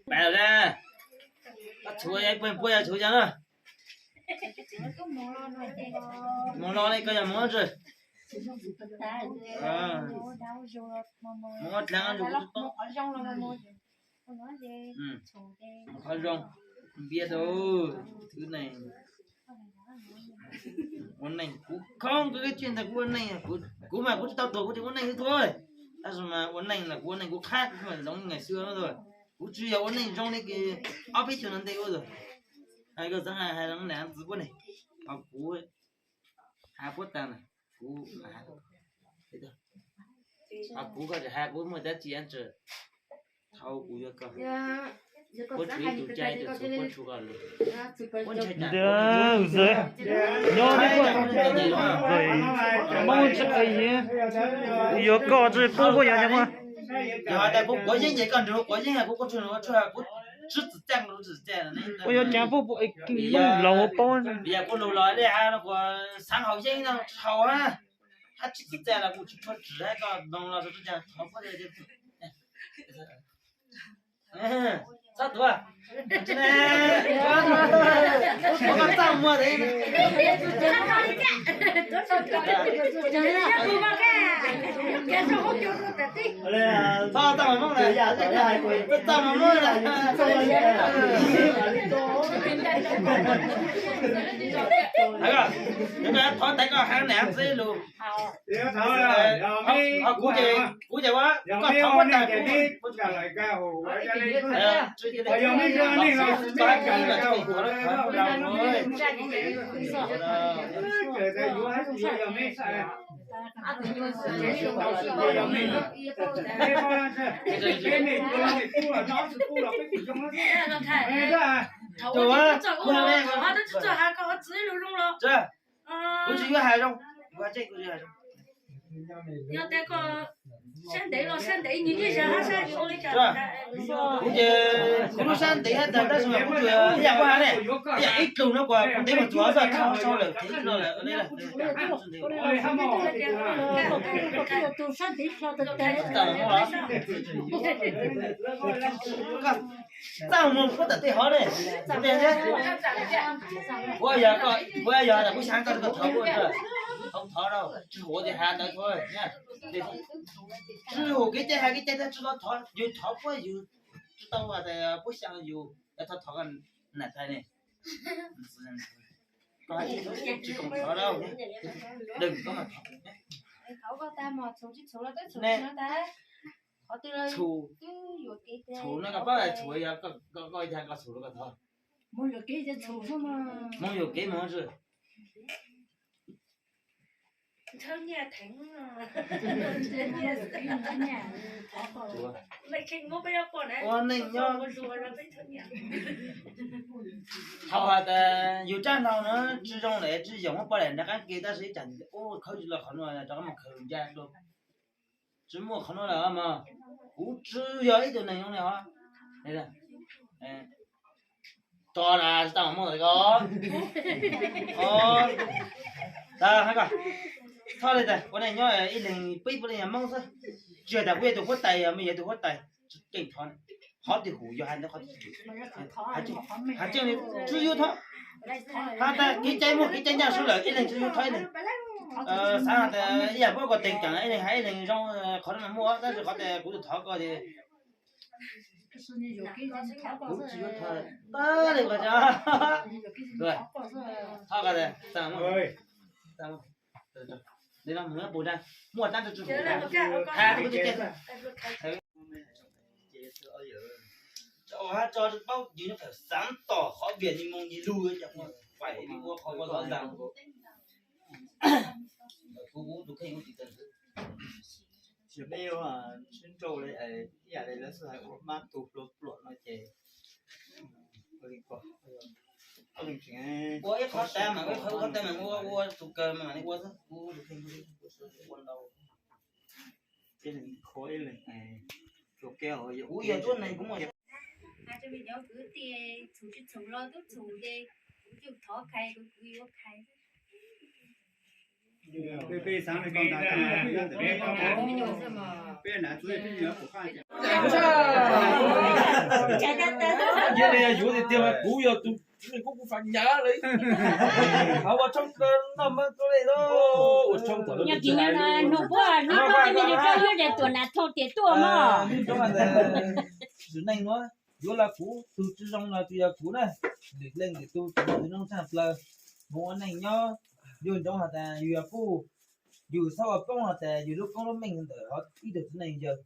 Pais lawm, koj tshuav puag puag yog tshuav cov na. Mus los li koj yog mus tsi. Mus ua dlaag zoo, qhov zoo, npiab rau, thwv neeg. Ua neej kuv khoob koj ib txhia ntawd kuv ua neej, kuv mas kuv tsis tau tuag kuv tsis ua neej li tuag. Tab sis mas ua neej los kuv ua neej kuv qhab kuv mas zoo li ngày xưa no tuag. Kuv tsis yog ua neej zoo li ob peb caug no ntev ua tuag. Hais koj xaav hais hais zoo nam ntxwv puab ne, ho kuv hais puab tag na, kuv ho kuv koj tsis hais kuv muaj dab tsi antes. Thaum kuv yuav koj, kuv tshuav ib tug cai tus tshuav kuv tshuav koj lawm. Nyob Moob tsis qe, kuv yuav koj tsis pub kuv yuav nyob. Yog tas kuv quav yeeb ces koj nrog quav yeeb, kuv kuv tshuav kuv tswb txim txaj kuv tswb txim txaj. Kuv yuav cas pub pub Moob laus ua paub. Yog kuv lug los li hab no kuv xaav haus yeeb no tsis haus hab, hab tswb txim txaj los kuv tsis tshua tswm hab koj noog los tsis cas thov puab. Txhob tuav, txaj muag. Txaj muag Moob na, txaj muag Moob na. Thov tas koj hab nam ntxwv lug. Kuv ces, kuv ces ua koj thov puab tag kuv. Kuv tsis yuav hais zoo, kuv tsis yuav hais zoo. Yog tas koj sab ntev los sab ntev ib nyuag nyiaj zag hab sab yuav ua li cas. Kuv ces kuv lub sab ntev hab tas tab sis mas kuv tsuas ib yam kuv hais ne, ib yam ib dlus no kuas kuv ntev mus txog xwb, thaum sau lawm ib no lawm. Txaj muag puab tam tej hov ne. Kuv yog koj, kuv yog tas kuv xaav koj, koj thov puab, thov rau tsis huv ces has ntawd thov. Tsis huv kev cai has kev cai, tsis tau thov, yus thov puab yus tsis tau has tas puab xyaa yus, thov thov nam tais ne. Tsis koom thov rau, dwm koj mas thov. Txhuv no koj paub txhuv yog koj, koj yog koj txhuv rau koj thov. Hmoob yuam kev mus tsi. Ua neej nyob, thaum has tas yus tsab hlau na tsis zoo lawm tsis yoog muab poj niam nrag qaab ke tab sis ib tsam ua khawb tsis los qhov no rov qab mus khaws ncaj dua. Tsis muaj qhov no lawm mas kuv tsis yog ib tug neeg zoo li os. Tso na, tsis tau muaj ntawd ko. Txhob li tas ua neej nyob ib leeg pib puav leej yog Hmoob xwb. Tsis yog tas kuv yog tus huab tais, yog me yog tus huab tais tsis keej thov, qhov twg huv yog hais ntawd, qhov twg tsis huv. Has tseeb li tsis yuav thov. Has tas kev cai muaj kev cai ncaj sub lawm ib leeg tsis yuav thov ib leeg. Xav tas ib yam muab koj teev ceem ib leeg hais ib leeg zoo, qhov no mas muaj tab sis qhov tas kuv tus thov koj ces kuv tsis yuav thov. Thov koj tas, li no mus pus nrag, muaj dlaab tsi tsi has kuv tus cai. Tso hab tso paub yus nyob pem xaav tom qhov viam ni moo ni lug, pais ua qhov ua xov ntaag. Kuv tus kheej kuv tsis tau. Tsis peb yuav sib nrauj li ib yam li lawv xub hais ua mab tug hlua pluam no ces ua ib qhov tas mas ua ib qhov tas mas ua ua tus kawg mas ua xwb, kuv tus kheej kuv ua ntau. Ib leeg khuav ib leeg, kuv yog tuab neeg kuv muaj. Hais rau me cov kwv tij, txhum tsis txhum los tub txhum ces kuv tsuas thov khais, kuv yuav khais xwb. Yuav tiag tiag mas kuv yog tus txiv neej kuv kuv fam nyav li. Hauv ua tshoob noj mab koj li, ua tshoob tom nws puab noj me ntsis rau yog de tuam nas thau tias tuaj mog. Txiv neej nuav yuav los kuv, tug tsi zoo los tsis yog kuv na. Lwm leej lwm tug tseem muaj zoo tshaj plaws, mus ua neej nyob. Yug ntsoov has tas yug yog puj, yug txhob ua poob has tas yug lub koob lub meej ntawm ib tug txiv neej yawg.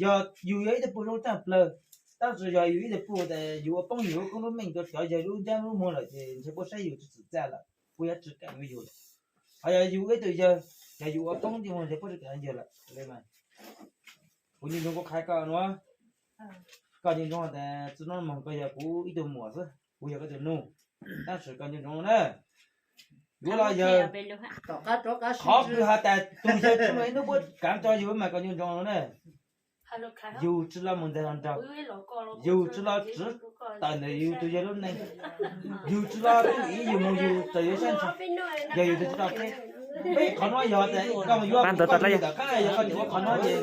Yog yug yog ib tug puj zoo tshaj plaws, tab sis yog yug ib tug puj tas yug ua poob yug lub koob lub meej rau cov yawg lub ntsab lub muag lawm ces ntshe puab saib yug tsi txim txaj lawm, puab yuav tsi kam yug lawm. Ho yog yug ib tug yawg, yog yug ua poob yug ntshe puab tsi kam yug lawm. Kuv nco ntsoov kuv qha koj nuav, koj nco ntsoov tas txij nub moog koj yog kuv ib tug muam xwb, kuv yog koj tug nug, tab sis koj nco ntsoov na. Yuav los yawg, qhov kws has tas tug yawg tsi muaj ib hnub puab kaav tso yug mas koj nco ntsoov na. Yug tsi los mus ntxag hluas nraug, yug tsi los tsiv tawm ntawm yug tug yawg lub neej, yug tsi los tub ib yug mus yug txawm yuav sab ntsha, yog yug tug tsi tau qheb. Peb qhov nuav yog tas koj mus yuav kuv koj tug yawg tom qab yog koj tseem ua qhov nuav ces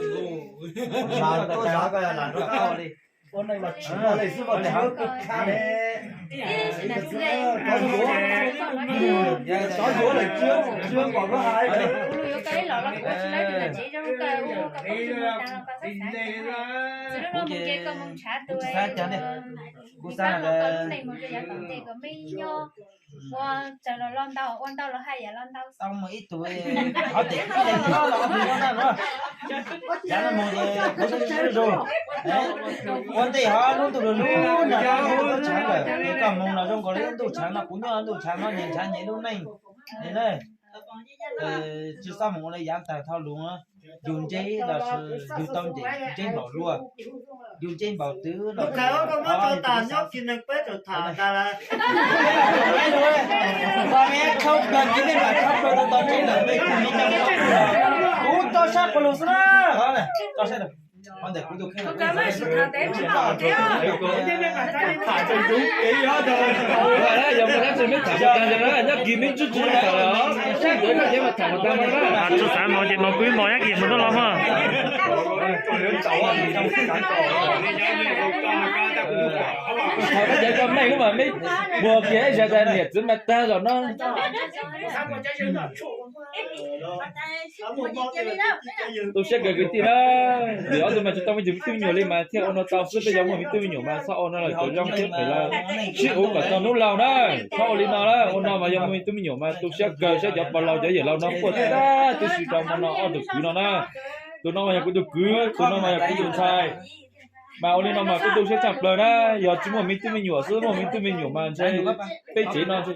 Kuv xav ua ib tug, qhov tias ib leeg nyob los ob tug nyob na, yav no mus ces kuv tsis zoo, ua ntej ho lub ntuj lug lug no tub tshaav lawm, koj mus los zoo nkaus li lub ntuj tshaav no, kuv nyob lub ntuj tshaav no nyias nrhav nyias lub neej li na. Tsi xob mus ua li yav tag dhau lug, yug ntse los sis yug tau nce ntse npaum luaj, yug ntse npaum twg los kuv tau sab pawg lug xwb na. Yog muaj dab tsi meb tham, nyob kis meb tsuj tsuj tham lawm, saib ntawd koj cev mas tham mas tag no na. Tsis xav mus ces mus kuv ib mos nyob kis mus tub los mog. Tham koj cev koj meej lub mas meb muag kiag ib zag tas niam txiv mas tag zog no. Tu siab kawg kwv tij na, vim ob tug mas tsis tau muaj me tub me nyuam li mas thiaj ua no tau xwb, peb yuav muaj me tub me nyuam mas txhob ua no lawm, cov zoo siab phem lawm, sib uv kom txog hnub laug na, txhob ua li no na, ua no mas yog muaj me tub me nyuam mas tu siab kawg saib cov pog laus cov yawm laus no quaj tag tib si rau hmo no ob tug kwv no na. Tus no mas yog kuv tus kwv, tus no mas yog kuv tus ntxhais. Mas ua li no mas kuv tu siab tshaj plaws na, yog tsis muaj me tub me nyuam xwb, muaj me tub me nyuam mas ntshe peb tsev no ntshe